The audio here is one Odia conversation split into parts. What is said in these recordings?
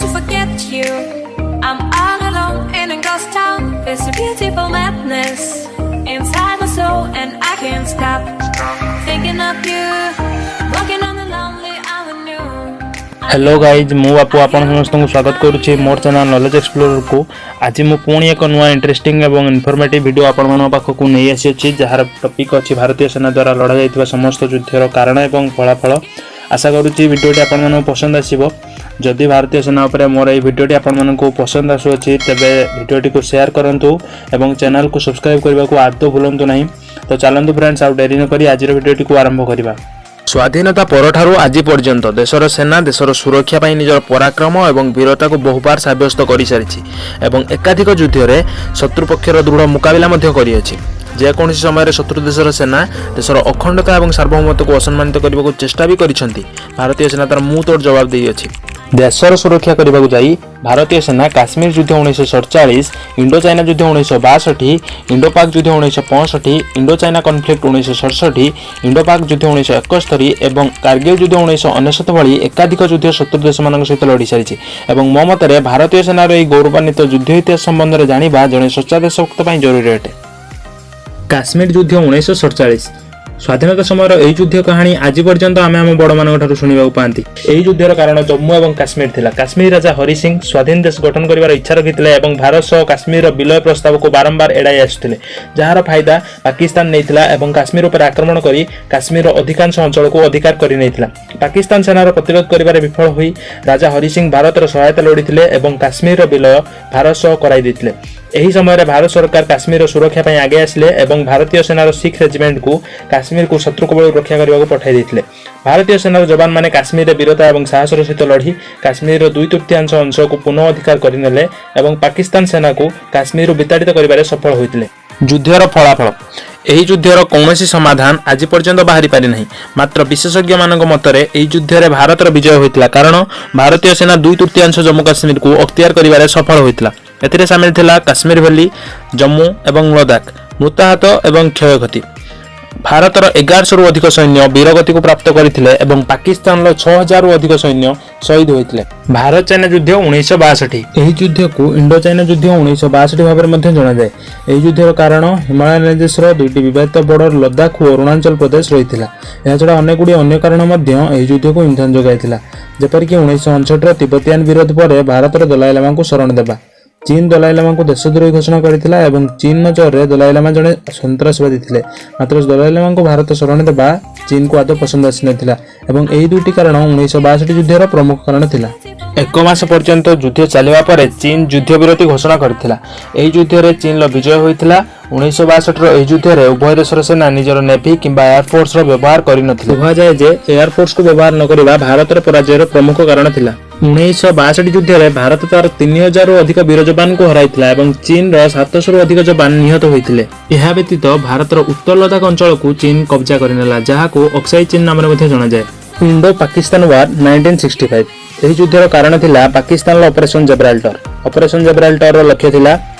to forget you. I'm all alone in a ghost town. There's a beautiful madness inside my soul, and I can't stop thinking of you. Walking on the lonely avenue. Hello guys, ମୁଁ ବାପୁ ଆପଣ ସମସ୍ତଙ୍କୁ ସ୍ୱାଗତ କରୁଛି ମୋର ଚ୍ୟାନେଲ୍ ନଲେଜ୍ ଏକ୍ସପ୍ଲୋରରକୁ। ଆଜି ମୁଁ ପୁଣି ଏକ ନୂଆ ଇଣ୍ଟରେଷ୍ଟିଂ ଏବଂ ଇନଫର୍ମେଟିଭ୍ ଭିଡ଼ିଓ ଆପଣମାନଙ୍କ ପାଖକୁ ନେଇ ଆସିଅଛି, ଯାହାର ଟପିକ୍ ଅଛି ଭାରତୀୟ ସେନା ଦ୍ୱାରା ଲଢ଼ାଯାଇଥିବା ସମସ୍ତ ଯୁଦ୍ଧର କାରଣ ଏବଂ ଫଳାଫଳ। ଆଶା କରୁଛି ଭିଡ଼ିଓଟି ଆପଣମାନଙ୍କୁ ପସନ୍ଦ ଆସିବ। ଯଦି ଭାରତୀୟ ସେନା ଉପରେ ମୋର ଏହି ଭିଡ଼ିଓଟି ଆପଣମାନଙ୍କୁ ପସନ୍ଦ ଆସୁଅଛି, ତେବେ ଭିଡ଼ିଓଟିକୁ ସେୟାର କରନ୍ତୁ ଏବଂ ଚ୍ୟାନେଲକୁ ସବସ୍କ୍ରାଇବ୍ କରିବାକୁ ଆଦୌ ଭୁଲନ୍ତୁ ନାହିଁ। ତ ଚାଲନ୍ତୁ ଫ୍ରେଣ୍ଡସ୍, ଆଉ ଡେରି ନକରି ଆଜିର ଭିଡ଼ିଓଟିକୁ ଆରମ୍ଭ କରିବା। ସ୍ୱାଧୀନତା ପରଠାରୁ ଆଜି ପର୍ଯ୍ୟନ୍ତ ଦେଶର ସେନା ଦେଶର ସୁରକ୍ଷା ପାଇଁ ନିଜର ପରାକ୍ରମ ଏବଂ ବୀରତାକୁ ବହୁବାର ସାବ୍ୟସ୍ତ କରିସାରିଛି ଏବଂ ଏକାଧିକ ଯୁଦ୍ଧରେ ଶତ୍ରୁପକ୍ଷର ଦୃଢ଼ ମୁକାବିଲା ମଧ୍ୟ କରିଅଛି। ଯେକୌଣସି ସମୟରେ ଶତ୍ରୁ ଦେଶର ସେନା ଦେଶର ଅଖଣ୍ଡତା ଏବଂ ସାର୍ବଭୌମତ୍ୱକୁ ଅସମ୍ମାନିତ କରିବାକୁ ଚେଷ୍ଟା ବି କରିଛନ୍ତି, ଭାରତୀୟ ସେନା ତାର ମୁହଁ ତୋଡ଼ ଜବାବ ଦେଇଅଛି। ଦେଶର ସୁରକ୍ଷା କରିବାକୁ ଯାଇ ଭାରତୀୟ ସେନା କାଶ୍ମୀର ଯୁଦ୍ଧ 1947, ଇଣ୍ଡୋ ଚାଇନା ଯୁଦ୍ଧ 1962, ଇଣ୍ଡୋ ପାକ୍ ଯୁଦ୍ଧ 1965, Indo China conflict 1967, Indo Pak ଯୁଦ୍ଧ 1971 ଏବଂ କାର୍ଗିଲ ଯୁଦ୍ଧ 1999 ଭଳି ଏକାଧିକ ଯୁଦ୍ଧ ଶତ୍ରୁ ଦେଶମାନଙ୍କ ସହିତ ଲଢ଼ି ସାରିଛି। ଏବଂ ମୋ ମତରେ ଭାରତୀୟ ସେନାର ଏହି ଗୌରବାନ୍ୱିତ ଯୁଦ୍ଧ ଇତିହାସ ସମ୍ବନ୍ଧରେ ଜାଣିବା ଜଣେ ସଚ୍ଚା ଦେଶଭକ୍ତ ପାଇଁ ଜରୁରୀ ଅଟେ। କାଶ୍ମୀର ଯୁଦ୍ଧ 1947। ସ୍ୱାଧୀନତା ସମୟର ଏହି ଯୁଦ୍ଧ କାହାଣୀ ଆଜି ପର୍ଯ୍ୟନ୍ତ ଆମେ ଆମ ବଡ଼ମାନଙ୍କ ଠାରୁ ଶୁଣିବାକୁ ପାଆନ୍ତି। ଏହି ଯୁଦ୍ଧର କାରଣ ଜମ୍ମୁ ଏବଂ କାଶ୍ମୀର ଥିଲା। କାଶ୍ମୀର ରାଜା ହରି ସିଂ ସ୍ୱାଧୀନ ଦେଶ ଗଠନ କରିବାର ଇଚ୍ଛା ରଖିଥିଲେ ଏବଂ ଭାରତ ସହ କାଶ୍ମୀରର ବିଲୟ ପ୍ରସ୍ତାବକୁ ବାରମ୍ବାର ଏଡ଼ାଇ ଆସୁଥିଲେ, ଯାହାର ଫାଇଦା ପାକିସ୍ତାନ ନେଇଥିଲା ଏବଂ କାଶ୍ମୀର ଉପରେ ଆକ୍ରମଣ କରି କାଶ୍ମୀରର ଅଧିକାଂଶ ଅଞ୍ଚଳକୁ ଅଧିକାର କରିନେଇଥିଲା। ପାକିସ୍ତାନ ସେନାର ପ୍ରତିରୋଧ କରିବାରେ ବିଫଳ ହୋଇ ରାଜା ହରି ସିଂ ଭାରତର ସହାୟତା ଲୋଡ଼ିଥିଲେ ଏବଂ କାଶ୍ମୀରର ବିଲୟ ଭାରତ ସହ କରାଇ ଦେଇଥିଲେ। ଏହି ସମୟରେ ଭାରତ ସରକାର କାଶ୍ମୀରର ସୁରକ୍ଷା ପାଇଁ ଆଗେଇ ଆସିଲେ ଏବଂ ଭାରତୀୟ ସେନାର ଶିଖ ରେଜିମେଣ୍ଟକୁ କାଶ୍ମୀରକୁ ଶତ୍ରୁ କବଳରୁ ରକ୍ଷା କରିବାକୁ ପଠାଇ ଦେଇଥିଲେ। ଭାରତୀୟ ସେନାର ଯବାନମାନେ କାଶ୍ମୀରରେ ବୀରତା ଏବଂ ସାହସର ସହିତ ଲଢ଼ି କାଶ୍ମୀରର 2/3 ଅଂଶକୁ ପୁନଃ ଅଧିକାର କରିନେଲେ ଏବଂ ପାକିସ୍ତାନ ସେନାକୁ କାଶ୍ମୀରରୁ ବିତାଡ଼ିତ କରିବାରେ ସଫଳ ହୋଇଥିଲେ। ଯୁଦ୍ଧର ଫଳାଫଳ। ଏହି ଯୁଦ୍ଧର କୌଣସି ସମାଧାନ ଆଜି ପର୍ଯ୍ୟନ୍ତ ବାହାରି ପାରିନାହିଁ। ମାତ୍ର ବିଶେଷଜ୍ଞମାନଙ୍କ ମତରେ ଏହି ଯୁଦ୍ଧରେ ଭାରତର ବିଜୟ ହୋଇଥିଲା, କାରଣ ଭାରତୀୟ ସେନା 2/3 ଜମ୍ମୁ କାଶ୍ମୀରକୁ ଅକ୍ତିଆର କରିବାରେ ସଫଳ ହୋଇଥିଲା। ଏଥିରେ ସାମିଲ ଥିଲା କାଶ୍ମୀର ଭ୍ୟାଲି, ଜମ୍ମୁ ଏବଂ ଲଦାଖ। ମୃତାହତ ଏବଂ କ୍ଷୟକ୍ଷତି। ଭାରତର 1100ରୁ ଅଧିକ ସୈନ୍ୟ ବୀରଗତିକୁ ପ୍ରାପ୍ତ କରିଥିଲେ ଏବଂ ପାକିସ୍ତାନର 6000ରୁ ଅଧିକ ସୈନ୍ୟ ଶହୀଦ ହୋଇଥିଲେ। ଭାରତ ଚାଇନା ଯୁଦ୍ଧ 1962। ଏହି ଯୁଦ୍ଧକୁ ଇଣ୍ଡୋ ଚାଇନା ଯୁଦ୍ଧ 1962 ଭାବରେ ମଧ୍ୟ ଜଣାଯାଏ। ଏହି ଯୁଦ୍ଧର କାରଣ ହିମାଳୟ ରେଞ୍ଜେସର ଦୁଇଟି ବିବାଦିତ ବର୍ଡର ଲଦାଖ ଓ ଅରୁଣାଚଳ ପ୍ରଦେଶ ରହିଥିଲା। ଏହାଛଡ଼ା ଅନେକ ଗୁଡ଼ିଏ ଅନ୍ୟ କାରଣ ମଧ୍ୟ ଏହି ଯୁଦ୍ଧକୁ ଇନ୍ଧନ ଯୋଗାଇଥିଲା, ଯେପରିକି 1959ର ତିବ୍ବତିଆନ ବିରୋଧ ପରେ ଭାରତର ଦଲାଇ ଲାମାଙ୍କୁ ଶରଣ ଦେବା। ଚୀନ ଦଲାଇ ଲାମାଙ୍କୁ ଦେଶଦ୍ରୋହୀ ଘୋଷଣା କରିଥିଲା ଏବଂ ଚୀନ ନଜରରେ ଦଲାଇ ଲାମା ଜଣେ ସନ୍ତ୍ରାସବାଦୀ ଥିଲେ। ମାତ୍ର ଦଲାଇ ଲାମାଙ୍କୁ ଭାରତ ଶରଣ ଦେବା ଚୀନକୁ ଆଦୌ ପସନ୍ଦ ଆସିନଥିଲା ଏବଂ ଏହି ଦୁଇଟି କାରଣ 1962 ଯୁଦ୍ଧର ପ୍ରମୁଖ କାରଣ ଥିଲା। ଏକ ମାସ ପର୍ଯ୍ୟନ୍ତ ଯୁଦ୍ଧ ଚାଲିବା ପରେ ଚୀନ ଯୁଦ୍ଧ ବିରତି ଘୋଷଣା କରିଥିଲା। ଏହି ଯୁଦ୍ଧରେ ଚୀନର ବିଜୟ ହୋଇଥିଲା। 1962ର ଏହି ଯୁଦ୍ଧରେ ଉଭୟ ଦେଶର ସେନା ନିଜର ନେଭି କିମ୍ବା ଏୟାରଫୋର୍ସର ବ୍ୟବହାର କରିନଥିଲେ। କୁହାଯାଏ ଯେ ଏୟାରଫୋର୍ସକୁ ବ୍ୟବହାର ନ କରିବା ଭାରତର ପରାଜୟର ପ୍ରମୁଖ କାରଣ ଥିଲା। 1962 ଯୁଦ୍ଧରେ ଭାରତ ତାର 3000ରୁ ଅଧିକ ବୀର ଯବାନଙ୍କୁ ହରାଇଥିଲା ଏବଂ ଚୀନର 700ରୁ ଅଧିକ ଯବାନ ନିହତ ହୋଇଥିଲେ। ଏହା ବ୍ୟତୀତ ଭାରତର ଉତ୍ତର ଲଦାଖ ଅଞ୍ଚଳକୁ ଚୀନ କବ୍ଜା କରିନେଲା, ଯାହାକୁ ଅକ୍ସାଇ ଚୀନ ନାମରେ ମଧ୍ୟ ଜଣାଯାଏ। Indo Pakistan War 1965। ଏହି ଯୁଦ୍ଧର କାରଣ ଥିଲା ପାକିସ୍ତାନର ଅପରେସନ ଜେବ୍ରାଲ୍ଟର। ଅପରେସନ ଜେବ୍ରାଲ୍ଟରର ଲକ୍ଷ୍ୟ ଥିଲା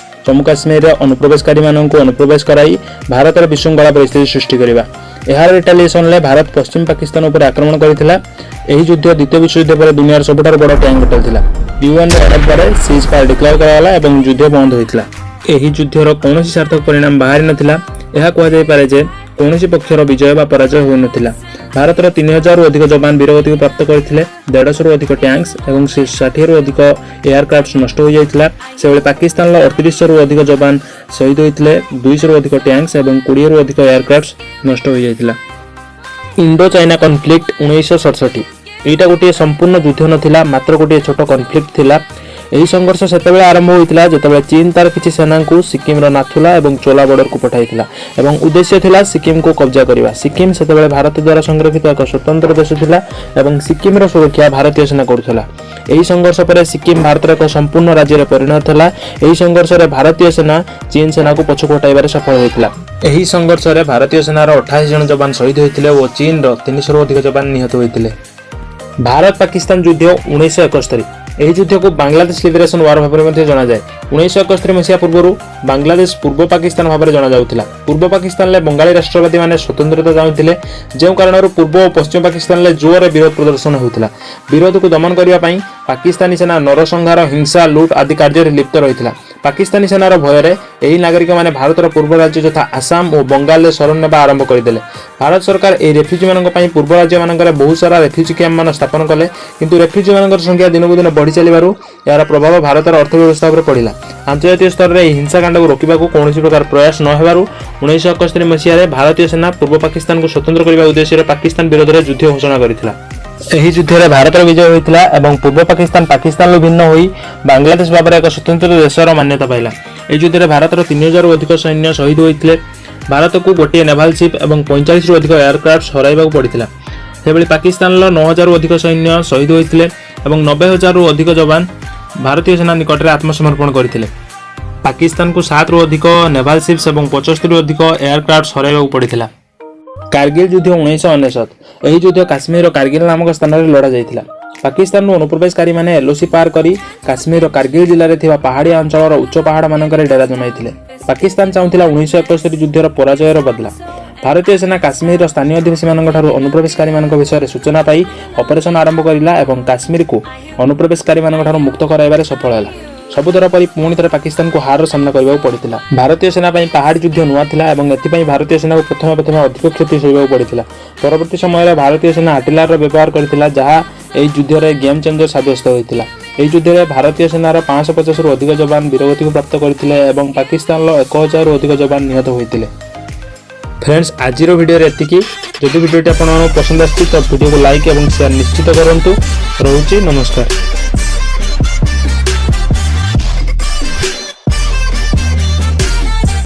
ଜମ୍ମୁ କାଶ୍ମୀରରେ ଅନୁପ୍ରବେଶକାରୀମାନଙ୍କୁ ଅନୁପ୍ରବେଶ କରାଇ ଭାରତରେ ବିଶୃଙ୍ଖଳା ପରିସ୍ଥିତି ସୃଷ୍ଟି କରିବା। ଏହାର ରିଟାଲିଏସନରେ ଭାରତ ପଶ୍ଚିମ ପାକିସ୍ତାନ ଉପରେ ଆକ୍ରମଣ କରିଥିଲା। ଏହି ଯୁଦ୍ଧ ଦ୍ୱିତୀୟ ବିଶ୍ୱଯୁଦ୍ଧ ପରେ ଦୁନିଆର ସବୁଠାରୁ ବଡ଼ ଟ୍ୟାଙ୍କ ବ୍ୟାଟଲ ଥିଲା। ୟୁଏନ୍ର ଅର୍ଡର ପରେ ସିଜ୍ ଫାୟାର ଡିକ୍ଲେୟାର କରାଗଲା ଏବଂ ଯୁଦ୍ଧ ବନ୍ଦ ହୋଇଥିଲା। ଏହି ଯୁଦ୍ଧର କୌଣସି ସାର୍ଥକ ପରିଣାମ ବାହାରି ନଥିଲା। ଏହା କୁହାଯାଇପାରେ ଯେ କୌଣସି ପକ୍ଷର ବିଜୟ ବା ପରାଜୟ ହୋଇନଥିଲା। ଭାରତର 3000ରୁ ଅଧିକ ଯବାନ ବୀରଗତିକୁ ପ୍ରାପ୍ତ କରିଥିଲେ। 150ରୁ ଅଧିକ ଟ୍ୟାଙ୍କ୍ସ ଏବଂ 60ରୁ ଅଧିକ ଏୟାରକ୍ରାଫ୍ଟ ନଷ୍ଟ ହୋଇଯାଇଥିଲା। ସେଭଳି ପାକିସ୍ତାନର 3800ରୁ ଅଧିକ ଯବାନ ଶହୀଦ ହୋଇଥିଲେ। 200ରୁ ଅଧିକ ଟ୍ୟାଙ୍କ୍ସ ଏବଂ 20ରୁ ଅଧିକ ଏୟାରକ୍ରାଫ୍ଟ ନଷ୍ଟ ହୋଇଯାଇଥିଲା। Indo China conflict 1967। ଏଇଟା ଗୋଟିଏ ସମ୍ପୂର୍ଣ୍ଣ ଯୁଦ୍ଧ ନଥିଲା, ମାତ୍ର ଗୋଟିଏ ଛୋଟ କନଫ୍ଲିକ୍ଟ ଥିଲା। ଏହି ସଂଘର୍ଷ ସେତେବେଳେ ଆରମ୍ଭ ହୋଇଥିଲା, ଯେତେବେଳେ ଚୀନ ତାର କିଛି ସେନାଙ୍କୁ ସିକିମର ନାଥୁଲା ଏବଂ ଚୋଲା ବର୍ଡରକୁ ପଠାଇଥିଲା ଏବଂ ଉଦ୍ଦେଶ୍ୟ ଥିଲା ସିକିମକୁ କବ୍ଜା କରିବା। ସିକିମ ସେତେବେଳେ ଭାରତ ଦ୍ୱାରା ସଂରକ୍ଷିତ ଏକ ସ୍ୱତନ୍ତ୍ର ଦେଶ ଥିଲା ଏବଂ ସିକିମର ସୁରକ୍ଷା ଭାରତୀୟ ସେନା କରୁଥିଲା। ଏହି ସଂଘର୍ଷ ପରେ ସିକିମ ଭାରତର ଏକ ସମ୍ପୂର୍ଣ୍ଣ ରାଜ୍ୟରେ ପରିଣତ ହେଲା। ଏହି ସଂଘର୍ଷରେ ଭାରତୀୟ ସେନା ଚୀନ ସେନାକୁ ପଛକୁ ହଟାଇବାରେ ସଫଳ ହୋଇଥିଲା। ଏହି ସଂଘର୍ଷରେ ଭାରତୀୟ ସେନାର 88 ଜଣ ଯବାନ ଶହୀଦ ହୋଇଥିଲେ ଓ ଚୀନର 300ରୁ ଅଧିକ ଯବାନ ନିହତ ହୋଇଥିଲେ। ଭାରତ ପାକିସ୍ତାନ ଯୁଦ୍ଧ 1971। ଏହି ଯୁଦ୍ଧକୁ ବାଂଲାଦେଶ ଲିବରେସନ ୱାର ଭାବରେ ମଧ୍ୟ ଜଣାଯାଏ। 1971 ମସିହା ପୂର୍ବରୁ ବାଂଲାଦେଶ ପୂର୍ବ ପାକିସ୍ତାନ ଭାବରେ ଜଣାଯାଉଥିଲା। ପୂର୍ବ ପାକିସ୍ତାନରେ ବଙ୍ଗାଳୀ ରାଷ୍ଟ୍ରବାଦୀମାନେ ସ୍ୱତନ୍ତ୍ରତା ଚାହୁଁଥିଲେ, ଯେଉଁ କାରଣରୁ ପୂର୍ବ ଓ ପଶ୍ଚିମ ପାକିସ୍ତାନରେ ଜୋରରେ ବିରୋଧ ପ୍ରଦର୍ଶନ ହେଉଥିଲା। ବିରୋଧକୁ ଦମନ କରିବା ପାଇଁ ପାକିସ୍ତାନୀ ସେନା ନରସଂହାର, ହିଂସା, ଲୁଟ୍ ଆଦି କାର୍ଯ୍ୟରେ ଲିପ୍ତ ରହିଥିଲା। ପାକିସ୍ତାନୀ ସେନାର ଭୟରେ ଏହି ନାଗରିକମାନେ ଭାରତର ପୂର୍ବ ରାଜ୍ୟ ଯଥା ଆସାମ ଓ ବଙ୍ଗାଲରେ ଶରଣ ନେବା ଆରମ୍ଭ କରିଦେଲେ। ଭାରତ ସରକାର ଏହି ରେଫ୍ୟୁଜିମାନଙ୍କ ପାଇଁ ପୂର୍ବ ରାଜ୍ୟମାନଙ୍କରେ ବହୁତ ସାରା ରେଫ୍ୟୁଜି କ୍ୟାମ୍ପମାନ ସ୍ଥାପନ କଲେ। କିନ୍ତୁ ରେଫ୍ୟୁଜିମାନଙ୍କର ସଂଖ୍ୟା ଦିନକୁ ଦିନ ବଢ଼ି ଚାଲିବାରୁ ଏହାର ପ୍ରଭାବ ଭାରତର ଅର୍ଥ ବ୍ୟବସ୍ଥା ଉପରେ ପଡ଼ିଲା। ଆନ୍ତର୍ଜାତୀୟ ସ୍ତରରେ ଏହି ହିଂସାକାଣ୍ଡକୁ ରୋକିବାକୁ କୌଣସି ପ୍ରକାର ପ୍ରୟାସ ନ ହେବାରୁ 1971 ମସିହାରେ ଭାରତୀୟ ସେନା ପୂର୍ବ ପାକିସ୍ତାନକୁ ସ୍ୱତନ୍ତ୍ର କରିବା ଉଦ୍ଦେଶ୍ୟରେ ପାକିସ୍ତାନ ବିରୋଧରେ ଯୁଦ୍ଧ ଘୋଷଣା କରିଥିଲା। ଏହି ଯୁଦ୍ଧରେ ଭାରତର ବିଜୟ ହୋଇଥିଲା ଏବଂ ପୂର୍ବ ପାକିସ୍ତାନ ପାକିସ୍ତାନରୁ ଭିନ୍ନ ହୋଇ ବାଂଲାଦେଶ ଭାବରେ ଏକ ସ୍ୱତନ୍ତ୍ର ଦେଶର ମାନ୍ୟତା ପାଇଲା। ଏହି ଯୁଦ୍ଧରେ ଭାରତର 3000ରୁ ଅଧିକ ସୈନ୍ୟ ଶହୀଦ ହୋଇଥିଲେ। ଭାରତକୁ ଗୋଟିଏ ନେଭାଲ ସିପ୍ ଏବଂ 45ରୁ ଅଧିକ ଏୟାରକ୍ରାଫ୍ଟ ହରାଇବାକୁ ପଡ଼ିଥିଲା। ସେଭଳି ପାକିସ୍ତାନର 9000ରୁ ଅଧିକ ସୈନ୍ୟ ଶହୀଦ ହୋଇଥିଲେ ଏବଂ 90,000ରୁ ଅଧିକ ଯବାନ ଭାରତୀୟ ସେନା ନିକଟରେ ଆତ୍ମସମର୍ପଣ କରିଥିଲେ। ପାକିସ୍ତାନକୁ ସାତରୁ ଅଧିକ ନେଭାଲ ସିପ୍ସ ଏବଂ 75ରୁ ଅଧିକ ଏୟାରକ୍ରାଫ୍ଟ ହରାଇବାକୁ ପଡ଼ିଥିଲା। କାର୍ଗିଲ ଯୁଦ୍ଧ, 1999। ଏହି ଯୁଦ୍ଧ କାଶ୍ମୀରର କାର୍ଗିଲ ନାମକ ସ୍ଥାନରେ ଲଢ଼ାଯାଇଥିଲା। ପାକିସ୍ତାନରୁ ଅନୁପ୍ରବେଶକାରୀମାନେ ଏଲ୍ଓସି ପାର କରି କାଶ୍ମୀରର କାର୍ଗିଲ ଜିଲ୍ଲାରେ ଥିବା ପାହାଡ଼ିଆ ଅଞ୍ଚଳର ଉଚ୍ଚ ପାହାଡ଼ମାନଙ୍କରେ ଡେରା ଜମାଇଥିଲେ। ପାକିସ୍ତାନ ଚାହୁଁଥିଲା 1971 ଯୁଦ୍ଧର ପରାଜୟର ବଦଲା। ଭାରତୀୟ ସେନା କାଶ୍ମୀରର ସ୍ଥାନୀୟ ଅଧିବାସୀମାନଙ୍କଠାରୁ ଅନୁପ୍ରବେଶକାରୀମାନଙ୍କ ବିଷୟରେ ସୂଚନା ପାଇ ଅପରେସନ ଆରମ୍ଭ କରିଲା ଏବଂ କାଶ୍ମୀରକୁ ଅନୁପ୍ରବେଶକାରୀମାନଙ୍କଠାରୁ ମୁକ୍ତ କରାଇବାରେ ସଫଳ ହେଲା। ସବୁଥର ପରି ପୁଣି ଥରେ ପାକିସ୍ତାନକୁ ହାରର ସାମ୍ନା କରିବାକୁ ପଡ଼ିଥିଲା। ଭାରତୀୟ ସେନା ପାଇଁ ପାହାଡ଼ି ଯୁଦ୍ଧ ନୂଆ ଥିଲା ଏବଂ ଏଥିପାଇଁ ଭାରତୀୟ ସେନାକୁ ପ୍ରଥମେ ପ୍ରଥମେ ଅଧିକ କ୍ଷତି ସହିବାକୁ ପଡ଼ିଥିଲା। ପରବର୍ତ୍ତୀ ସମୟରେ ଭାରତୀୟ ସେନା ଆର୍ଟିଲାରୀର ବ୍ୟବହାର କରିଥିଲା, ଯାହା ଏହି ଯୁଦ୍ଧରେ ଗେମ୍ ଚେଞ୍ଜର ସାବ୍ୟସ୍ତ ହୋଇଥିଲା। ଏହି ଯୁଦ୍ଧରେ ଭାରତୀୟ ସେନାର 550ରୁ ଅଧିକ ଯବାନ ବୀରଗତିକୁ ପ୍ରାପ୍ତ କରିଥିଲେ ଏବଂ ପାକିସ୍ତାନର 1000ରୁ ଅଧିକ ଯବାନ ନିହତ ହୋଇଥିଲେ। ଫ୍ରେଣ୍ଡସ୍, ଆଜିର ଭିଡ଼ିଓରେ ଏତିକି। ଯଦି ଭିଡ଼ିଓଟି ଆପଣମାନଙ୍କୁ ପସନ୍ଦ ଆସିଛି, ତ ଭିଡ଼ିଓକୁ ଲାଇକ୍ ଏବଂ ସେୟାର ନିଶ୍ଚିତ କରନ୍ତୁ। ରହୁଛି, ନମସ୍କାର।